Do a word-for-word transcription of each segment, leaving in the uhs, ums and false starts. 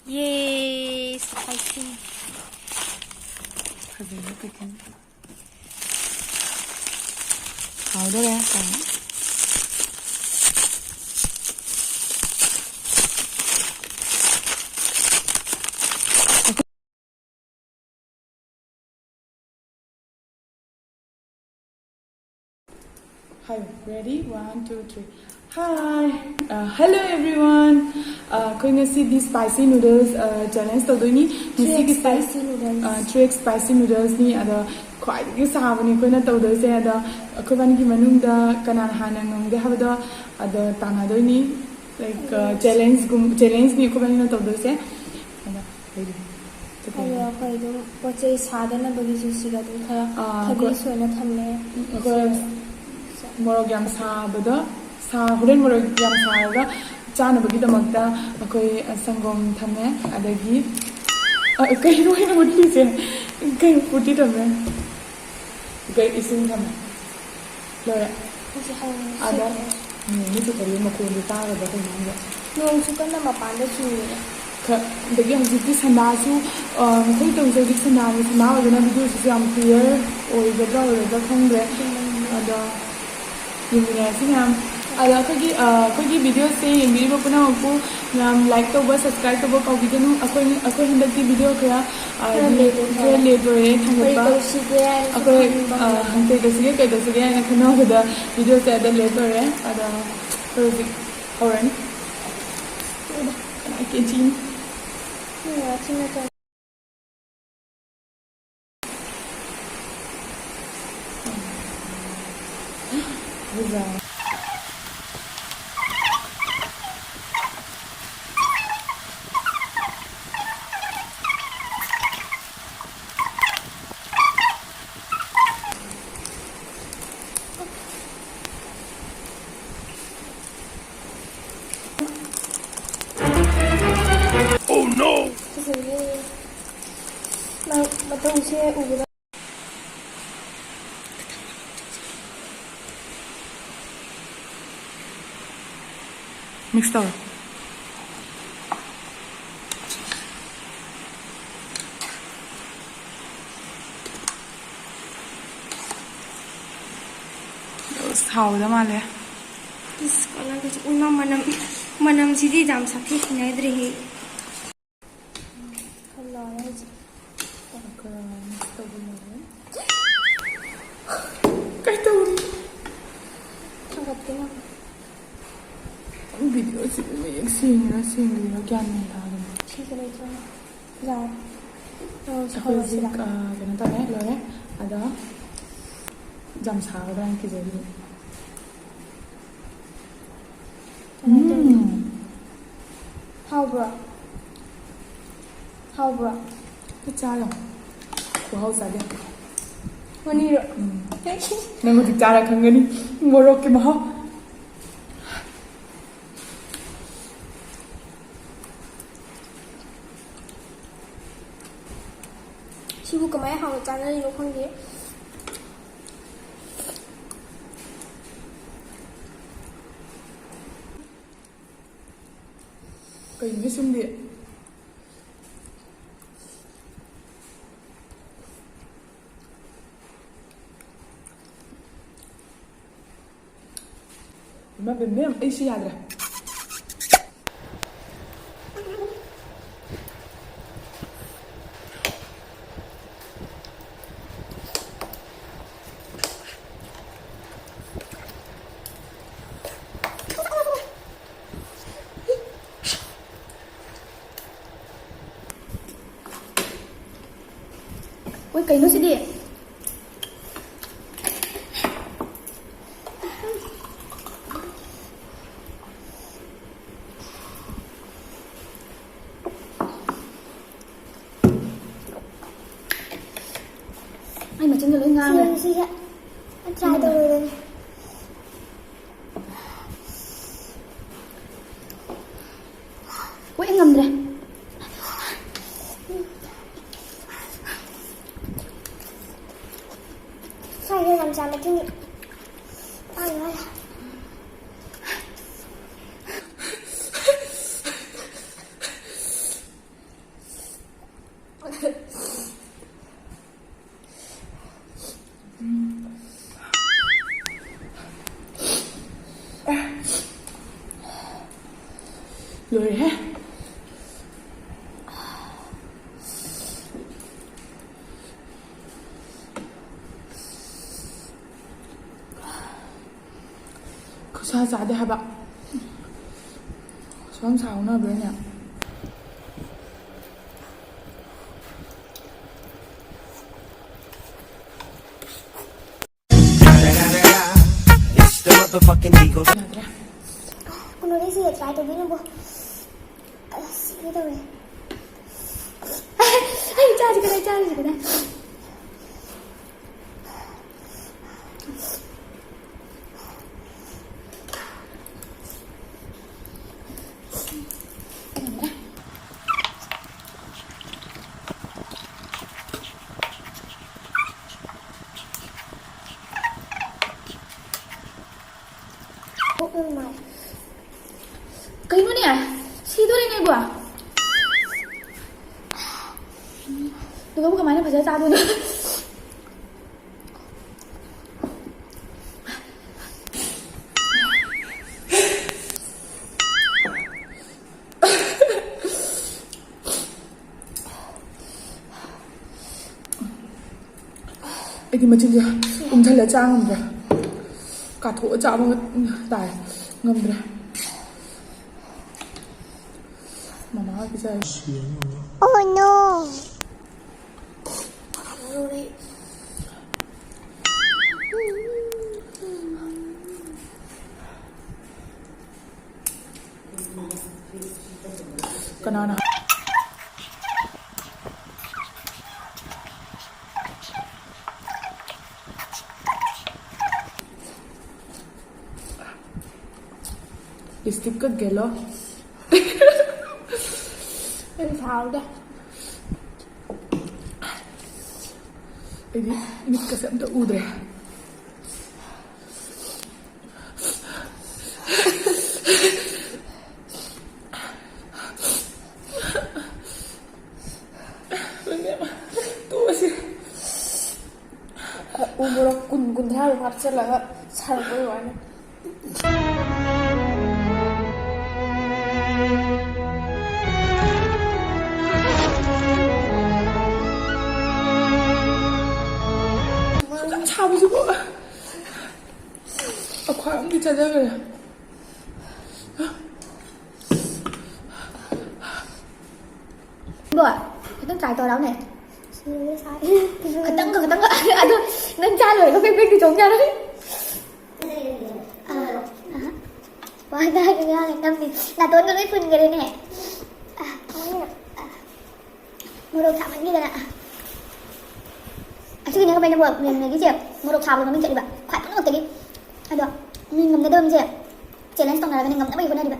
Yay, spicy. ꯐꯖꯩꯌꯦ packing. ꯍꯥꯎꯗꯣꯔꯦ꯫ Hi, ready? One, two, three. Hi. Uh, hello everyone. Uh, ꯑꯩꯈꯣꯏ ꯉꯁꯤꯗꯤ spicy noodles, uh, challenge ꯇꯧꯗꯣꯏꯅꯤ. Three X ꯉꯁꯤꯒꯤꯁꯦ, spicy noodles. Uh, three X spicy noodles ꯅꯤ꯫ ꯑꯗꯣ ꯈ꯭ꯋꯥꯏꯗꯒꯤ ꯁꯥꯕꯅꯤ ꯑꯩꯈꯣꯏꯅ ꯇꯧꯗꯣꯏꯁꯦ꯫ ꯑꯗꯣ ꯑꯩꯈꯣꯏꯕꯥꯅꯤꯒꯤ ꯃꯅꯨꯡꯗ ꯀꯅꯥꯅ ꯍꯥꯟꯅ ꯉꯝꯒꯦ ꯍꯥꯏꯕꯗꯣ ꯑꯗꯣ ꯇꯥꯟꯅꯗꯣꯏꯅꯤ꯫ Like, uh, challenge ꯒꯨꯝ-, challenge ꯅꯤ ꯑꯩꯈꯣꯏꯕꯥꯅꯤꯅ ꯇꯧꯗꯣꯏꯁꯦ꯫ ꯑꯗꯣ ꯂꯩꯔꯤ꯫ ꯑꯗꯣ ꯑꯩꯈꯣꯏ ꯑꯗꯨꯝ ꯄꯣꯠ ꯆꯩ ꯁꯥꯗꯅꯕꯒꯤꯁꯨ ꯁꯤꯗ ꯑꯗꯨꯝ ꯈꯔ ꯑꯥ, ꯊꯕꯤ ꯑꯩꯈꯣꯏ ꯁꯣꯏꯅ ꯊꯝꯃꯦ꯫ ꯑꯩꯈꯣꯏ ꯃꯣꯔꯣꯛ ꯌꯥꯝ ꯁꯥꯕꯗꯣ, ꯁꯥ-, ꯍꯣꯔꯦꯟ ꯃꯣꯔꯣꯛ ꯌꯥꯝ ꯁꯥꯔꯒ ꯆꯥꯅꯕꯒꯤꯗꯃꯛꯇ ꯑꯩꯈꯣꯏ ꯁꯪꯒꯣꯝ ꯊꯝꯃꯦ, ꯑꯗꯒꯤ, ꯑ, ꯀꯩꯅꯣ ꯑꯩꯅ ꯃꯨꯠꯂꯤꯁꯦ? ꯀꯩꯅꯣ ꯐꯨꯠꯇꯤ ꯊꯝꯃꯦ꯫ ꯀꯩ ꯏꯁꯤꯡ ꯊꯝꯃꯦ꯫ ꯂꯣꯏꯔꯦ꯫ ꯍꯧꯖꯤꯛ ꯍꯧꯔꯦ꯫ ꯑꯗ ꯁꯤꯗꯤ꯫ ꯅꯣꯡ ꯆꯨꯕꯒꯤ ꯃꯈꯣꯟꯗꯣ ꯇꯥꯒꯗ꯭ꯔꯥ ꯀꯩꯅꯣ ꯈꯪꯗꯦ꯫ ꯅꯣꯡꯁꯨ ꯀꯟꯅ ꯃꯄꯥꯟꯗ ꯆꯨꯏꯌꯦ꯫ ꯈ-, ꯑꯗꯒꯤ ꯍꯧꯖꯤꯛꯇꯤ ꯁꯅꯥꯁꯨ, ꯑ, ꯑꯩꯈꯣꯏ ꯇꯧꯔꯤꯁꯦ ꯍꯧꯖꯤꯛ ꯁꯅꯥꯅꯤ꯫ ꯁꯅꯥ ꯑꯣꯏꯕꯅ videoꯁꯤꯁꯨ ꯌꯥꯝ clear ꯑꯣꯏꯒꯗ꯭ꯔꯥ ꯑꯣꯏꯔꯣꯏꯗ꯭ꯔꯥ ꯈꯪꯗ꯭ꯔꯦ꯫ ꯎꯝ꯫ ꯑꯗꯣ ꯌꯦꯡꯃꯤꯟꯅꯔꯁꯤ ꯃꯌꯥꯝ꯫ ꯑꯗꯣ ꯑꯩꯈꯣꯏꯒꯤ, ꯑ, ꯑꯩꯈꯣꯏꯒꯤ videoꯁꯦ ꯌꯦꯡꯕꯤꯔꯤꯕ ꯄꯨꯝꯅꯃꯛꯄꯨ ꯌꯥꯝ like ꯇꯧꯕ, subscribe ꯇꯧꯕ ꯀꯥꯎꯕꯤꯒꯅꯨ꯫ ꯑꯩꯈꯣꯏ, ꯑꯩꯈꯣꯏ ꯍꯟꯗꯛꯇꯤ video ꯈꯔ, ꯑ, ꯈꯔ late ꯑꯣꯏꯔꯦ꯫ ꯈꯔ late ꯑꯣꯏꯔꯦ ꯊꯥꯡꯒꯠꯄ꯫ ꯀꯔꯤ ꯇꯧꯁꯤꯒꯦ ꯍꯥꯏꯅꯁꯨ ꯑꯩꯈꯣꯏ, ꯈꯟꯕ ꯑ, ꯉꯝꯗꯦ꯫ ꯀꯩ ꯇꯧꯁꯤꯒꯦ, ꯀꯩ ꯇꯧꯁꯤꯒꯦ ꯍꯥꯏꯅ ꯈꯟꯅꯕꯗ videoꯁꯦ ꯑꯗ late ꯑꯣꯏꯔꯦ꯫ ꯑꯗ ꯑꯩꯈꯣꯏ ꯍꯧꯖꯤꯛ ꯍꯧꯔꯅꯤ꯫ ꯀꯅꯥ ꯀꯦꯟꯆꯤꯅꯤ? ꯎꯝ, ꯑꯁꯤꯅ ꯀꯩꯅꯣ? Oh no! ꯐꯖꯩꯌꯦ꯫ ꯃ-, ꯃꯇꯧꯁꯦ ꯎꯕꯗ꯫ Mix ꯇꯧꯔꯣ꯫ ꯍꯥꯎꯗ ꯃꯥꯜꯂꯦ꯫ ꯏꯁ, ꯀꯣꯟꯅꯒꯁꯨ꯫ ꯎꯏꯃꯥ, ꯃꯅꯝ, ꯃꯅꯝꯁꯤꯗꯤ ꯌꯥꯝ ꯁꯥꯊꯤ, ꯍꯩꯅꯗ꯭ꯔꯦꯍꯦ꯫ ꯈꯔ ꯂꯥꯎꯔꯦ ꯍꯧꯖꯤꯛ꯫ ꯈꯔ ꯈꯔ mix ꯇꯧꯕ ꯂꯣꯏꯔꯦ꯫ ꯀꯩ ꯇꯧꯔꯤ? ꯊꯥꯡꯒꯠꯀꯦ ꯅꯪ꯫ ꯚꯤꯗꯤꯑꯣꯁꯤꯕꯨ ꯃꯌꯦꯛ ꯁꯦꯡꯉꯤꯔꯥ ꯁꯦꯡꯗ꯭ꯔꯤꯔꯥ ꯒ꯭ꯌꯥꯟ ꯃꯦꯟ ꯇꯥꯗꯦ꯫ ꯁꯤꯁꯦ ꯂꯩꯇ꯭ꯔꯣ? ꯌꯥꯔꯦ꯫ ꯑ, ꯑꯩꯈꯣꯏ ꯍꯧꯖꯤꯛ, ꯁꯧꯍꯜꯂꯁꯤꯔꯥ? ꯑ, ꯀꯩꯅꯣ ꯇꯧꯔꯦ, ꯂꯣꯏꯔꯦ꯫ ꯑꯗꯣ ꯌꯥꯝ ꯁꯥꯒꯗ꯭ꯔꯥ ꯍꯥꯏꯅ ꯀꯤꯖꯩ꯫ ꯀꯃꯥꯏꯅ ꯇꯧꯔꯤ? ꯎꯝ꯫ ꯍꯥꯎꯕ꯭ꯔꯣ? ꯍꯥꯎꯕ꯭ꯔꯣ? ꯈꯨꯠ ꯆꯥ ꯌꯦꯡꯉꯣ꯫ ꯈꯨꯍꯥꯎ ꯆꯥꯗꯦ꯫ ꯃꯅꯤꯔꯣ? ꯎꯝ꯫ ꯅꯪ ꯍꯧꯖꯤꯛ ꯆꯥꯔ ꯈꯪꯒꯅꯤ ꯃꯣꯔꯣꯛꯀꯤ ꯃꯍꯥꯎ꯫ ꯁꯤꯕꯨ ꯀꯃꯥꯏꯅ ꯍꯥꯎꯅ ꯆꯥꯅꯔꯤꯅꯣ ꯈꯪꯗꯦ꯫ ꯀꯩꯅꯣ ꯁꯤꯝꯗꯤ? ꯏꯃꯥ ꯕꯦꯝꯕꯦꯝ, ꯑꯩꯁꯨ ꯌꯥꯗ꯭ꯔꯦ꯫ ꯍꯣꯏ, ꯀꯩꯅꯣ ꯁꯤꯗꯤ? ꯑꯩ ꯃꯆꯤꯟꯗ ꯂꯣꯏ ꯉꯥꯡꯉꯦ꯫ ꯁꯤꯁꯦ, ꯁꯤꯁꯦ try ꯇꯧꯔꯨꯔꯦ꯫ ꯀꯣꯛ ꯉꯝꯗ꯭ꯔꯦ꯫ ꯁ꯭ꯋꯥꯏꯗ ꯂꯝꯆꯥ ꯃꯇꯨꯡ ꯄꯥꯏ ꯃꯥꯜꯂꯦ꯫ ꯆꯥ ꯆꯥꯗꯦ ꯍꯥꯏꯕ꯫ ꯁꯨꯝ ꯁꯥꯎꯅꯕ꯭ꯔꯥꯅꯦ? ꯌꯥꯗ꯭ꯔꯦ꯫ ꯀꯩꯅꯣꯗ ꯑꯩꯁꯦ try ꯇꯧꯕꯤꯅꯕ꯫ ꯑꯁ, ꯁꯤꯒꯦ ꯇꯧꯔꯦ꯫ ꯑꯩ ꯆꯥꯁꯤ ꯀꯗꯥꯏ, ꯆꯥꯁꯤ ꯀꯗꯥꯏ꯫ ꯀꯩꯅꯣꯅꯦ? ꯁꯤꯗꯣꯔꯦꯅꯦ ꯑꯩꯕꯣ꯫ ꯑꯗꯨꯒꯕꯨ ꯀꯃꯥꯏꯅ ꯐꯖꯅ ꯆꯥꯗꯣꯏꯅꯣ? ꯑꯩꯗꯤ ꯃꯆꯤꯟꯁꯦ ꯎꯝꯁꯜꯂ ꯆꯥ ꯉꯝꯗ꯭ꯔꯦ꯫ ꯀꯥꯊꯣꯛꯑ ꯆꯥꯕ ꯇꯥꯏ꯫ ꯉꯝꯗ꯭ꯔꯦ꯫ ꯃꯃꯥ ꯍꯣꯏ ꯄꯤꯖꯔꯦ꯫ Oh no! ꯀꯅꯥꯅ? ꯂꯤꯞꯁꯇꯤꯛꯀ ꯒꯦꯂꯣ꯫ ꯑꯩ ꯁꯥꯎꯗꯦ꯫ ꯑꯩꯗꯤ ꯃꯤꯠꯀꯁꯦ ꯑꯝꯇ ꯎꯗ꯭ꯔꯦ꯫ ꯇꯣꯛꯑꯁꯤ꯫ ꯎ ꯃꯣꯔꯣꯛ ꯀꯨꯟ, ꯀꯨꯟꯊ꯭ꯔꯥꯃꯨꯛ ꯍꯥꯞꯆꯤꯜꯂꯒ ꯁꯥꯔꯛꯄꯩ ꯋꯥꯅꯤ꯫ ꯁꯨꯛꯁꯥ ꯁꯥꯕꯁꯤꯕꯨ꯫ ꯑꯩꯈꯣꯏ ꯑꯃꯗꯤ ꯆꯠꯂꯒꯦ꯫ ꯕꯣ, ꯈꯤꯇꯪ try ꯇꯧꯔꯛꯎꯅꯦ꯫ ꯈꯤꯇꯪꯒ, ꯈꯤꯇꯪꯒ꯫ ꯑꯗꯣ ꯅꯪ ꯆꯥ ꯂꯣꯏꯔꯒ ꯄꯦꯛ ꯄꯦꯛꯇꯤ ꯆꯣꯡ ꯌꯥꯔꯣꯏ꯫ ꯑꯥ, ꯑꯥ꯫ ꯋꯥ ꯉꯥꯡꯉꯦ, ꯉꯥꯡꯉꯦ, ꯅꯝꯃꯤ꯫ ꯅꯥꯇꯣꯟꯒ ꯂꯣꯏ ꯐꯨꯟꯈꯔꯦꯅꯦ꯫ ꯑꯥ, ꯃꯣꯔꯣꯛ ꯁꯥꯃꯟꯈꯤꯗꯅ꯫ ꯑꯁꯤꯒꯤꯅꯦ ꯈꯪꯕ꯭ꯔꯥ ꯅꯪꯕꯣ, ꯃꯦꯝꯅꯒꯤꯁꯦ ꯃꯣꯔꯣꯛ ꯁꯥꯕꯗꯣ ꯃꯃꯤꯡ ꯆꯠꯂꯤꯕ ꯈ꯭ꯋꯥꯏ ꯄꯨꯝꯅꯃꯛꯇꯒꯤ꯫ ꯑꯗꯣ ꯃꯤ ꯉꯝꯅꯗꯕ ꯃꯤꯁꯦ challenge ꯇꯧꯅꯔꯒꯅꯦ ꯉꯝꯅꯕꯒꯤ ꯍꯣꯠꯅꯔꯤꯕ꯫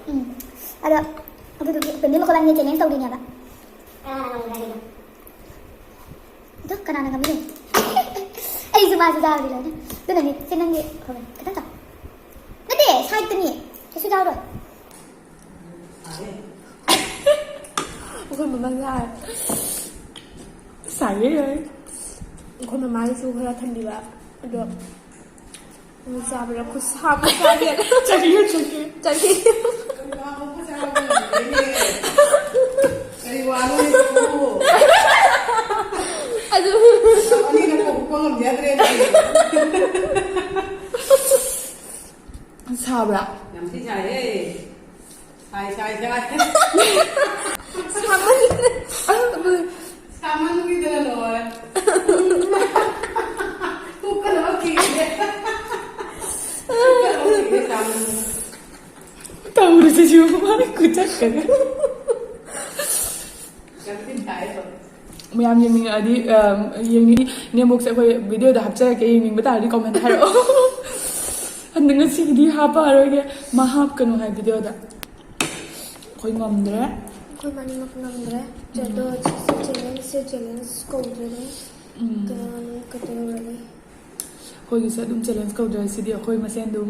ꯎꯝ꯫ ꯑꯗꯣ ꯑꯗꯨꯗꯨꯒꯤ ꯄꯦꯟꯗꯤꯡ ꯃꯈꯣꯏꯕꯥꯅꯤꯅ challenge ꯇꯧꯗꯣꯏꯅꯦꯕ꯫ ꯑꯗꯣ ꯀꯅꯥꯅ ꯉꯝꯅꯤ? ꯑꯩꯁꯨ ꯃꯥꯁꯨ ꯌꯥꯎꯔꯗꯤ ꯂꯣꯏꯅ꯫ ꯑꯗꯨꯅꯅꯦ ꯁꯦ ꯅꯪꯒꯤ ꯈꯤꯇꯪ ꯇꯧ꯫ ꯅꯠꯇꯦ, side ꯇꯅꯤ꯫ ꯀꯩꯁꯨ ꯌꯥꯎꯔꯣꯏ꯫ ꯑꯩꯈꯣꯏ ꯃꯃꯥ ꯁꯥꯏ꯫ ꯁꯥꯏꯌꯦ, ꯌꯥꯏ꯫ ꯑꯩꯈꯣꯏ ꯃꯃꯥꯒꯤꯁꯨ ꯈꯔ ꯊꯝꯕꯤꯕ꯫ ꯑꯗꯣ ꯃꯣꯏ ꯆꯥꯕꯗ ꯈꯨꯠꯁꯥ ꯈꯨꯠꯁꯥꯁꯦ꯫ ꯆꯠꯈꯤꯌꯨ, ꯆꯠꯈꯤꯌꯨ꯫ ꯆꯠꯈꯤꯌꯨ꯫ ꯀꯔꯤ ꯋꯥꯅꯣ ꯁꯤꯕꯨ? ꯑꯗꯨ ꯑꯅꯤꯅ ꯀꯣꯛ ꯉꯝꯖꯗ꯭ꯔꯦ꯫ ꯁꯥꯕ꯭ꯔꯥ? ꯌꯥꯝ ꯊꯤ ꯁꯥꯏꯌꯦ꯫ ꯁꯥꯏ, ꯁꯥꯏ, ꯁꯥꯏ꯫ ꯁꯥꯃꯟ-, ꯑꯗꯨ ꯁꯥꯃꯟꯈꯤꯗꯅ ꯂꯣꯏꯔꯦ꯫ ꯄꯨꯛꯀ ꯂꯣꯏ ꯀꯤꯔꯦ꯫ ꯄꯨꯛꯀ ꯂꯣꯏ ꯀꯤꯔꯦ ꯁꯥꯃꯟꯗꯅ꯫ ꯇꯧꯔꯤꯁꯤꯁꯨ ꯃꯥꯅ ꯈꯨꯆꯠꯀꯅꯤ꯫ ꯌꯥꯝ ꯊꯤ ꯁꯥꯏꯌꯦ꯫ ꯃꯌꯥꯝ ꯌꯦꯡꯅꯤꯡꯉꯛꯑꯗꯤ, ꯑ, ꯌꯦꯡꯅꯤꯡ-, ꯅꯦꯝꯕꯣꯛꯁꯦ ꯑꯩꯈꯣꯏ video ꯗ ꯍꯥꯞꯆꯔꯛꯀꯦ, ꯌꯦꯡꯅꯤꯡꯕ ꯇꯥꯔꯗꯤ comment ꯍꯥꯏꯔꯛꯑꯣ꯫ ꯍꯟꯗꯛ ꯉꯁꯤꯒꯤꯗꯤ ꯍꯥꯞꯄꯛꯑꯔꯣꯏꯒꯦ, ꯃꯥ ꯍꯥꯞꯀꯅꯨ ꯍꯥꯏ video ꯗ꯫ ꯑꯩꯈꯣꯏ ꯉꯝꯗ꯭ꯔꯦ꯫ ꯑꯩꯈꯣꯏ ꯃꯅꯤꯃꯛ ꯉꯝꯗ꯭ꯔꯦ꯫ ꯎꯝ꯫ ꯑꯗꯣ ꯁꯤꯁꯦ challenge ꯁꯦ challenge ꯀꯧꯗ꯭ꯔꯦ꯫ ꯎꯝ꯫ ꯀꯩꯅꯣ, ꯀꯩꯗꯧꯔꯅꯤ? ꯑꯩꯈꯣꯏꯒꯤꯁꯨ ꯑꯗꯨꯝ challenge ꯀꯧꯗ꯭ꯔꯦ, ꯁꯤꯗꯤ ꯑꯩꯈꯣꯏ ꯃꯁꯦꯟ ꯑꯗꯨꯝ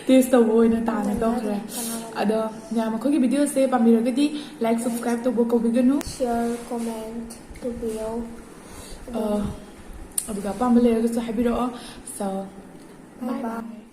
test ꯇꯧꯕ ꯑꯣꯏꯅ ꯇꯥꯅ ꯀꯅꯥ ꯇꯣꯛꯈ꯭ꯔꯦ꯫ ꯀꯅꯥ ꯑꯗꯣ ꯃꯌꯥꯝ ꯑꯩꯈꯣꯏꯒꯤ video ꯁꯦ ꯄꯥꯝꯕꯤꯔꯒꯗꯤ like, subscribe ꯇꯧꯕ ꯀꯥꯎꯕꯤꯒꯅꯨ꯫ Share, comment ꯇꯧꯕꯤꯌꯣ꯫ ꯑ, ꯑꯗꯨꯒ ꯑꯄꯥꯝꯕ ꯂꯩꯔꯒꯁꯨ ꯍꯥꯏꯕꯤꯔꯛꯑꯣ꯫ So, bye bye.